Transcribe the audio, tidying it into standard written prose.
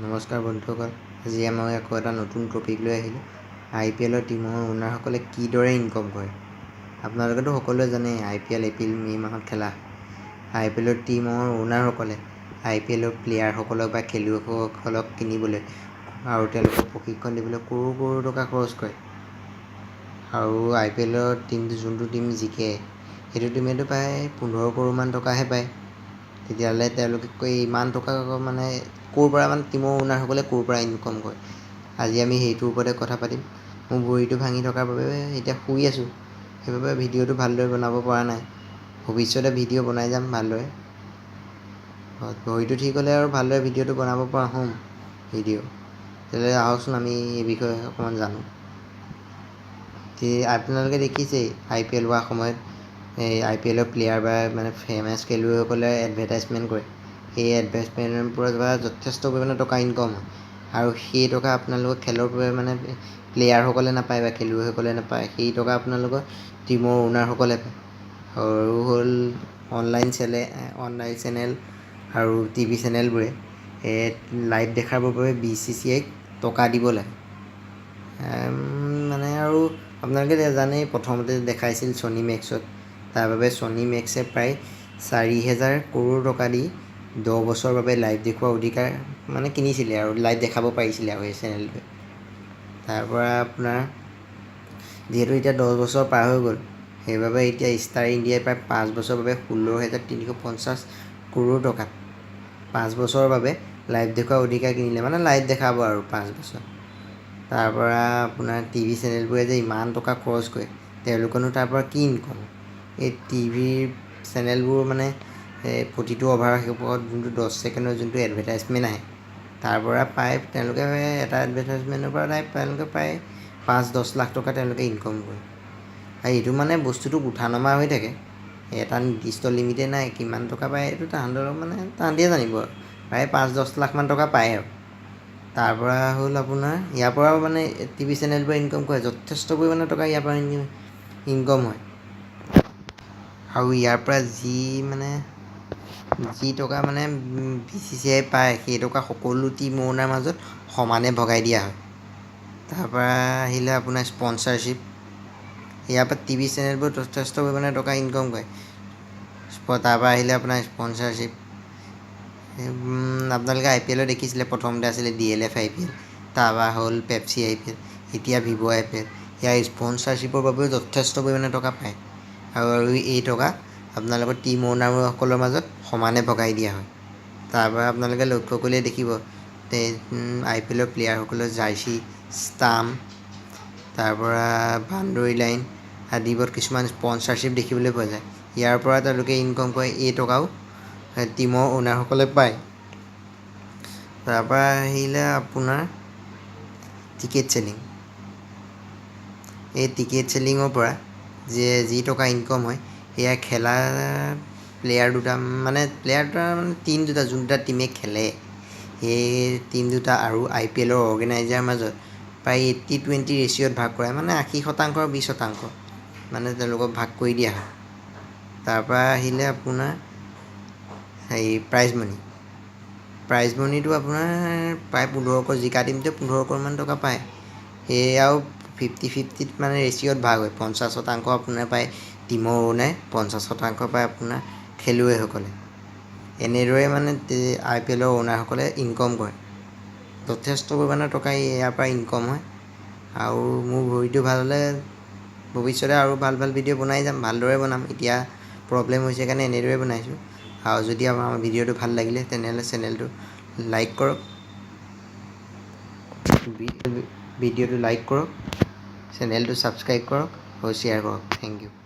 নমস্কাৰ বন্ধুসকল, আজি মই আকৌ এটা নতুন টপিক লৈ আহিলোঁ। আই পি এলৰ টীমৰ অ'নাৰসকলে কিদৰে ইনকম কৰে? আপোনালোকেতো সকলোৱে জানেই, আই পি এল এপ্ৰিল মে' মাহত খেলা। আই পি এলৰ টীমৰ অ'নাৰসকলে আই পি এলৰ প্লেয়াৰসকলক বা খেলুৱৈসকলক কিনিবলৈ আৰু তেওঁলোকক প্ৰশিক্ষণ দিবলৈ কৰোৰ কৰোৰ টকা খৰচ কৰে। আৰু আই পি এলৰ টীমটো, যোনটো টীম জিকে, সেইটো টীমেতো প্ৰায় 15 কৰোৰমান টকাহে পায়। তেতিয়াহ'লে তেওঁলোকে ইমান টকা মানে ক'ৰ পৰা, মানে টীমৰ অ'নাৰসকলে ক'ৰ পৰা ইনকম কৰে? আজি আমি সেইটোৰ ওপৰতে কথা পাতিম। মোৰ ভৰিটো ভাঙি থকাৰ বাবে এতিয়া শুই আছোঁ, সেইবাবে ভিডিঅ'টো ভালদৰে বনাব পৰা নাই। ভৱিষ্যতে ভিডিঅ' বনাই যাম ভালদৰে। ভৰিটো ঠিক হ'লে আৰু ভালদৰে ভিডিঅ'টো বনাব পৰা হ'ম ভিডিঅ'। তেতিয়াহ'লে আহকচোন, আমি এই বিষয়ে অকণমান জানো। আপোনালোকে দেখিছেই, আই পি এল হোৱাৰ সময়ত এই আই পি এলৰ প্লেয়াৰ বা মানে ফেমাছ খেলুৱৈসকলে এডভাৰটাইজমেণ্ট কৰে। সেই এডভাৰটাইজমেণ্টৰ পৰা যথেষ্ট পৰিমাণে টকা ইনকম হয় আৰু সেই টকা আপোনালোকৰ খেলৰ বাবে মানে প্লেয়াৰসকলে নাপায় বা খেলুৱৈসকলে নাপায়, সেই টকা আপোনালোকৰ টীমৰ অ'নাৰসকলে পায়। আৰু হ'ল অনলাইন চেনেল আৰু টিভি চেনেলবোৰে লাইভ দেখাবৰ বাবে বি চি চি আইক টকা দিব লাগে। মানে আৰু আপোনালোকে জানেই, প্ৰথমতে দেখাইছিল ছনী মেক্সত। তাৰ বাবে ছনী মেক্সে প্ৰায় 4000 কৰোৰ টকা দি 10 বছৰৰ বাবে লাইভ দেখুওৱাৰ অধিকাৰ মানে কিনিছিলে আৰু লাইভ দেখাব পাৰিছিলে আৰু সেই চেনেলটোৱে। তাৰপৰা আপোনাৰ যিহেতু এতিয়া 10 বছৰ পাৰ হৈ গ'ল, সেইবাবে এতিয়া ষ্টাৰ ইণ্ডিয়াই প্ৰায় 5 বছৰৰ বাবে 16,350 কৰোৰ টকাত 5 বছৰৰ বাবে লাইভ দেখুওৱাৰ অধিকাৰ কিনিলে, মানে লাইভ দেখাব আৰু 5 বছৰ। তাৰপৰা আপোনাৰ টিভি চেনেলবোৰে যে ইমান টকা খৰচ কৰে, তেওঁলোকেনো তাৰপৰা কি ইনকম? এই টিভিৰ চেনেলবোৰ মানে এই প্ৰতিটো অভাৰৰ শেষত যোনটো 10 ছেকেণ্ডৰ যোনটো এডভাৰটাইজমেণ্ট আহে, তাৰপৰা প্ৰায় তেওঁলোকে এটা এডভাৰটাইজমেণ্টৰ পৰা তেওঁলোকে প্ৰায় 5-10 লাখ টকা তেওঁলোকে ইনকম কৰে। আৰু এইটো মানে বস্তুটো উঠা নমা হৈ থাকে, এটা নিৰ্দিষ্ট লিমিটে নাই। কিমান টকা পায় এইটো তাহাঁতৰ মানে তাহাঁতিয়ে জানিব আৰু প্ৰায় 5-10 লাখমান টকা পায়। আৰু তাৰপৰা হ'ল আপোনাৰ ইয়াৰ পৰাও মানে টিভি চেনেলবোৰে ইনকম কৰে, যথেষ্ট পৰিমাণৰ টকা ইয়াৰ পৰা ইনকম হয়। আৰু ইয়াৰ পৰা যি টকা মানে বি চি চি I পায়, সেই টকা সকলো টীম অ'নাৰ মাজত সমানে ভগাই দিয়া হয়। তাৰপৰা আহিলে আপোনাৰ স্পনচাৰশ্বিপ। ইয়াৰ পৰা টিভি চেনেলবোৰ যথেষ্ট পৰিমাণে টকা ইনকম কৰে। তাৰপৰা আহিলে আপোনাৰ স্পনচাৰশ্বিপ। আপোনালোকে আই পি এলত দেখিছিলে, প্ৰথমতে আছিলে ডি এল এফ আই পি এল, তাৰপৰা হ'ল পেপচি আই পি এল, এতিয়া ভিভ' আই পি এল। ইয়াৰ স্পনচাৰশ্বিপৰ বাবেও যথেষ্ট পৰিমাণে টকা পায় আৰু এই টকা আপোনালোকৰ টীম অ'নাৰসকলৰ মাজত সমানে ভগাই দিয়া হয়। তাৰপৰা আপোনালোকে লক্ষ্য কৰিলে দেখিব, আই পি এলৰ প্লেয়াৰসকলৰ জাৰ্চি, ষ্টাম্প, তাৰপৰা বাউণ্ডেৰী লাইন আদিবোৰত কিছুমান স্পনচাৰশ্বিপ দেখিবলৈ পোৱা যায়। ইয়াৰ পৰা তেওঁলোকে ইনকম কৰে, এই টকাও টীমৰ অ'নাৰসকলে পায়। তাৰপৰা আহিলে আপোনাৰ টিকেট চেলিং। এই টিকেট চেলিঙৰ পৰা যে যি টকা ইনকম হয়, সেয়া খেলা প্লেয়াৰ দুটা, মানে প্লেয়াৰ দুটা মানে টীম দুটা, যোন দুটা টীমে খেলে, সেই টীম দুটা আৰু আই পি এলৰ অৰ্গেনাইজাৰ মাজত প্ৰায় 80-20 ৰেচিঅ'ত ভাগ কৰে, মানে 80% আৰু 20% মানে তেওঁলোকক ভাগ কৰি দিয়া হয়। তাৰপৰা আহিলে আপোনাৰ হেৰি প্ৰাইজ মানি। প্ৰাইজ মানিটো আপোনাৰ প্ৰায় 15 ক্ৰ'ৰ, জিকা টীমটোৱে 15 ক্ৰ'ৰমান টকা পায়। সেয়াও 50-50ত মানে ৰেচিঅ'ত ভাগ হয়। 50% আপোনাৰ পায় টীমৰ অ'নাৰে, 50% পায় আপোনাৰ খেলুৱৈসকলে। এনেদৰে মানে আই পি এলৰ অ'নাৰসকলে ইনকম কৰে। যথেষ্ট পৰিমাণৰ টকা ইয়াৰ পৰা ইনকম হয়। আৰু মোৰ ভৰিটো ভাল হ'লে ভৱিষ্যতে আৰু ভাল ভাল ভিডিঅ' বনাই যাম, ভালদৰে বনাম। এতিয়া প্ৰব্লেম হৈছে কাৰণে এনেদৰে বনাইছোঁ। আৰু যদি আপোনাৰ ভিডিঅ'টো ভাল লাগিলে, তেনেহ'লে চেনেলটো লাইক কৰক, ভিডিঅ'টো লাইক কৰক, চেনেলটো ছাবস্ক্ৰাইব কৰক আৰু শ্বেয়াৰ কৰক। Thank U.